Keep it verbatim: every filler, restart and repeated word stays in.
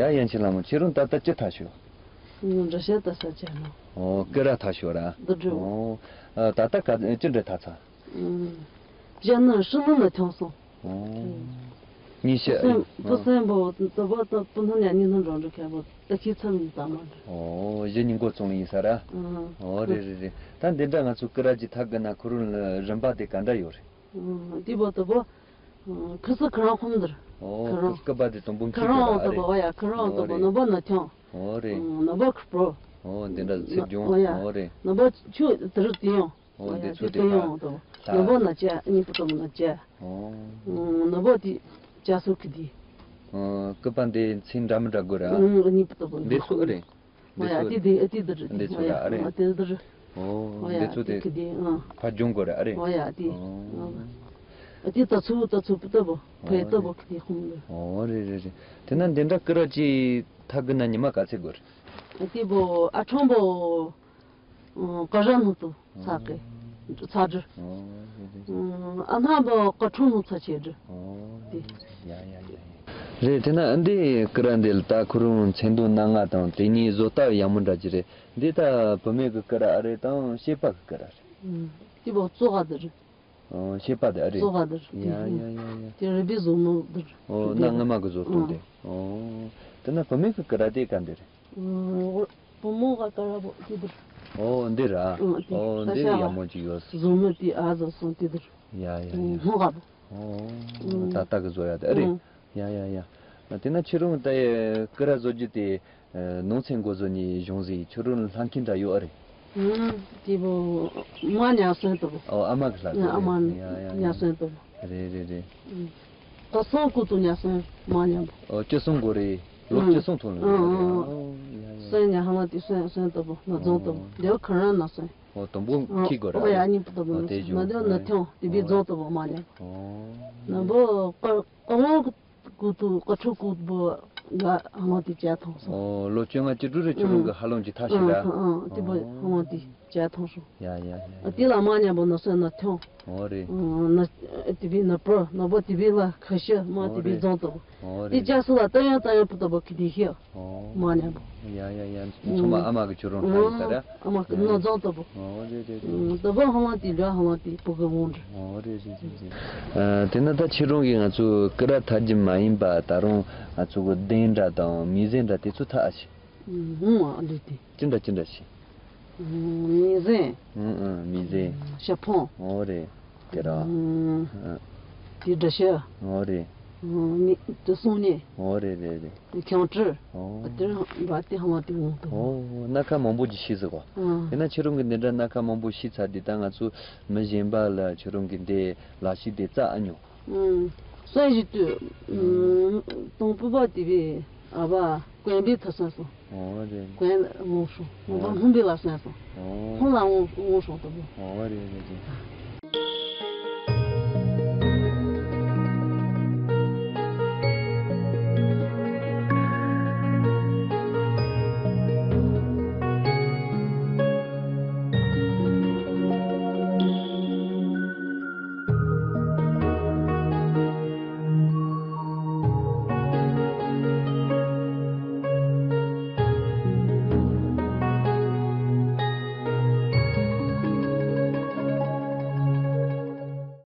ད་ཡན་ཆད་ལ་མོ་ཁྱེད་རང་ད་ལྟ་ཅི་ཐག་ཤོད། ང་འདྲ་བཤད་ད་ས་ཆ་ནོ། ཨོ་ཀི་ར་ཐག་ཤོད་ར། འདི་འདྲ། ཨོ་ད་ལྟ་ག་ཅི་འདྲ་ཐག་ཚ། ཨུམ། བཞག་ན་ཧྲི་ནུ་ལ་ཐོན་སོང་། ཨོ། ཉིན་ཤས། སེམས་བུ་སེམས་པོ་ད་བ་ད་བུ་སྣ་ཉ་ཉིན་སྣ་འགྲོ་འགྲོ་ཁ་བོ་ད་ཁྱི་ཚ་མི་ད་མ་འགྲོ། ཨོ་གཞི་ཉིན་འགོ་བཙོང་ལ་ཡིན་ས་ར། ཨུམ། ཨོ་རེད་རེད་རེད། ད་འདི་འདྲ་ང་ཚོ་ཀི་ར་ཅི་ཐག་གི་ན་ཁོ་རང་ལ་རིམ་པ་དེ་ག་འདྲ་ཡོད་རེད། ཨུམ། དེ་བོ་ད་བོ། ཁི་སི་ཁི་རང་ཁོམ་དར། ཨོ་ཁི་རང་ཁི་སི་ཀི་པ་དེ་དུམ་བུ་ཁི་ཁི་རང་ད་རེད། བོ་ཨོ་ཡ་ཁི་རང་ད་བོ་ནོ་བོ་ན་ཐོང་། ཨོ་རེད། ནོ་བོ་ཁི་པོ། ཨོ་དེ་འདྲ་ཚེ་སྦྱོང་ཨོ་ཡ། ཨོ་རེད། ནོ་བོ་ཆུ་དར་དེ་ཡོང་། ཨོ་འདི་ཚོ་དེ་དེ་ཡོང་ད་བོ་ནོ་བོ་ན་ཅ་གཉིས་པོ་ད་བོ་ན་ཅ། ཨོ་ནོ་བོ་དེ་ཅ་སོ་ཁི་དེ། ཨོ་ཀི་པ་འདི་ཚེ་འདྲ་མི་འདྲ་དགོས་ར། གཉིས་པོ་ད་བོ་འདི་ཚོ་ཨོ་རེད། འདི་ཨ་ཚོ་དེ་དེ་ཨ་དེ་དེ་རེད། འདི་ཚོ་ཨ་ཡ་ར་ཨ་རེད། ཨ་དེ་དེ་རེད། ཨོ་ཨ་ཡ་འདི་ཚོ་དེ་དེ་གི་དེ་ཨ། ཕ་སྦྱོང་དགོས་རེད་ཨ་རེད། ཨ་ཡ་དེ་ཨོ། ཨ་དེ་ད་ཚུ་ད་ཚུ་པུ་ད་བོ་ཕའི་ད་བོ་གི་དེ་ཁུང་ལ། ཨོ་རེད་རེད་རེད། དེ་ན་འདི་འདྲ་ཀི་ར་ཅི་ཐག་གི་ན་ཉི་མ་ག་ཚད་དགོས་རེད། ཨ་དེ་བོ་ཨ་ཁྲོང་བོ། ཀ་ཧྲ་ནུ་ཏུ་ཚ་གི་ཚ་དྲི། ཨ་ནྷ་བ་ཀ་ཁྲུ་ནུ་ཚ་ཆེ་དྲི། དེ། ཡ་ཡ་ཡ་ཡ། རེད་དེ་ན་འདི་ཀི་ར་འདི་ལ་ད་ཁོ་རང་མཚན་དུ་སྣ་ལྔ་དང་དེ་གཉིས་བཟོ་ལྟ་ཡག་མོ་འདྲ་ཅི་རེད། འདི་ད་བུད་མེད་ཀྱི་ཀི་ར་ཨ་རེད་དང་སྐྱེས་པ་གི་ཀི་ར་རེད། དེ་བ་གཙོ་ག་དི་རེད། ཨོ་ཤེས་པ་དེ་ཨ་རེད། གཙོ་བ་དེ་རེད། ཡ་ཡ་ཡ་ཡ། དེ་རི་པའི་བཟོ་མོ་དེ་རེད། ཨོ་ན་སྔ་མ་གི་བཟོ་སྟངས་དེ། ཨོ་དེ་ན་བུད་མེད་ཀྱི་ཀི་ར་དེ་ག་འདི་རེད། ཨོ་བུ་མོ་ག་ཀ་ར་བོ་དེ་དེ་རེད། ཨོ་འདི་ར། ཨོ་དེ་ཨོ་འདི་ཡག་མོ་ཅིག་ཡོད། བཟོ་མོ་དེ་ཨ་བཟོ་སོང་དེ་དེ་རེད། ཡ་ཡ་ཡ། ཧོ་ག་བོ། ཨོ་ད་ལྟ་གི་བཟོ་ཡ་དེ་ཨ་རེད། ཡ་ཡ་ཡ། དེ་ན་ཁྱེད་རང་ད་ཀི་ར་བཟོ་རྒྱུ་དེ། ནང་ཚན་འགོ་བཟོ་ནས་གཞུང་ཟིག་ཁྱོད་རང་ལྷན་ཁྱིམ་འདྲ་ཡོད་ཨ་རེད། ཨུམ། དེ་བོ་མ་ཉ་སོན་ཏོ་བོ། ཨོ་ཨ་མ་གི་ལྷ་ཨ་མ་ཡ་ཡ་ཉ་སོན་ཏོ་བོ། རེད་རེད་རེད། ད་སོང་ཀུ་ཏུ་ཉ་སོན་མ་ཉ་བོ། ཨོ་ཅི་སོང་གོ་རེད། ལོ་ཅི་སོང་ཐོན་ལ་རེད། ཨོ་ཡ་ཡ། སོན་ཉ་ཧ་ལ་དེ་སོན་སོན་ཏོ་བོ་ན་རྫོང་ཏོ་བོ་དེ་བོ་ཁ་རང་ན་སོན། ཨོ་དུམ་བུ་ཁི་གོ་ར། ཨོ་ཡ་གཉིས་པོ་ཏོ་བོ་ན་སོན་ན་དེ་བོ་ན་ཐོང་དེ་བོ་རྫོང་ཏོ་བོ་མ་ཉ་བོ། ན་བོ་ཀ་ཀ་ལོང་གི་ཀུ་ཏུ་ཀ་ཁྲུ་ཀུ་བོ་ལ་ཧ་ལོང་དེ་བྱས་ཐོང་སོང་། ཨོ་ལོ་བཅོ་ལྔ་བཅུ་དྲུག་རེ་ཁྱོད་རང་གི་ཧ་ལོང་ཅི་ཐག་ཞིག་ར། ཨང་ཨང་དེ་བོ་ཧ་ལོང་དེ་བྱས་ཐོང་སོང་། ཡ་ཡ་ཡ་ཡ། དེ་ལ་མ་ཉམས་པོ་ན་སོན་ན་ཐོང་། ཨོ་རེད། ཨང་ན་དེ་བི་ན་པོ་ན་བོ་དེ་བི་ལ་ཁ་ཤ་མ་དེ་བི་རྫོང་དུ་བོ། ཨོ་དེ་རེད། ཅག་སུ་ལ་ཏ་ཡང་ཏ་ཡང་པུ་ཏོ་བོ་ཁི་དེ་ཤི། ཨོ། མ་ཉམས་པོ། ཡ་ཡ་ཡ། ཚང་མ་ཨ་མ་གི་ཁྱོད་རང་ཧ་ཡིན་ས་ར། ཨ་མ་གི་ནོ་རྫོང་ལྟ་བུ། ཨོ་རེད་རེད་རེད། ལྟ་བུ་ཧ་ལམ་དེ་འདྲ་ཧ་ལམ་དེ་ཕུ་གི་འོང་འདྲ། ཨོ་རེད་རེད་རེད་རེད། ཨ་དེ་ན་ད་ཁྱེད་རང་གིས་ང་ཚོ་ཀི་ར་ཐག་རྒྱུ་མ་ཡིན་པ་ད་རུང་ང་ཚོ་གི་གདན་འདྲ་དང་མི་ཟན་འདྲ་དེ་ཚོ་ཐག་ཨ་ཤི། ཧུང་ཨ་ལུས་དེ། ཅི་འདྲ་ཅི་འདྲ་ཤི། མི་ཟན། ཨུ་ཨུ་མི་ཟན། ཞབས་ཕོང་། ཨོ་རེད། དེ་ར། ཨུ། དེ་འདྲ་ཤི། ཨོ་རེད། ཨུ་མི་དེ་སོང་ནས། ཨོ་རེད་རེད་རེད། ཁྱང་ཁྲི། ཨོ། དེ་ར་བ་དེ་ཧ་ལམ་དེ་འོང་དུ། ཨོ་སྣ་ཁ་མང་པོ་ཅིག་ཤི་ཟེར་གོ། ཨུ། དེ་ན་ཁྱེད་རང་གི་འདི་འདྲ་སྣ་ཁ་མང་པོ་ཤི་ཚར་དེ་ད་ང་ཚོ་མི་གཞན་པ་ལ་ཁྱེད་རང་གི་འདི་ལ་ཤི་དེ་རྩ་ཨ་ཉོ། ཨུམ། སོན་ཞིག་དུས། ཨུམ། དང་པོ་པ་དེ་བས་ཨ་བ་དཀོན་པའི་ཐུ་སོན་སོང་། ཨོ་རེད། དཀོན་ལ་ངོ་སོང་ངོ་བ་ཨོ་སྔོན་པའི་ལ་སོན་སོང་། ཨོ། ཁོང་ལ་ངོ་ངོ་སོང་དུ་བོ། ཨོ་རེད་རེད་རེད།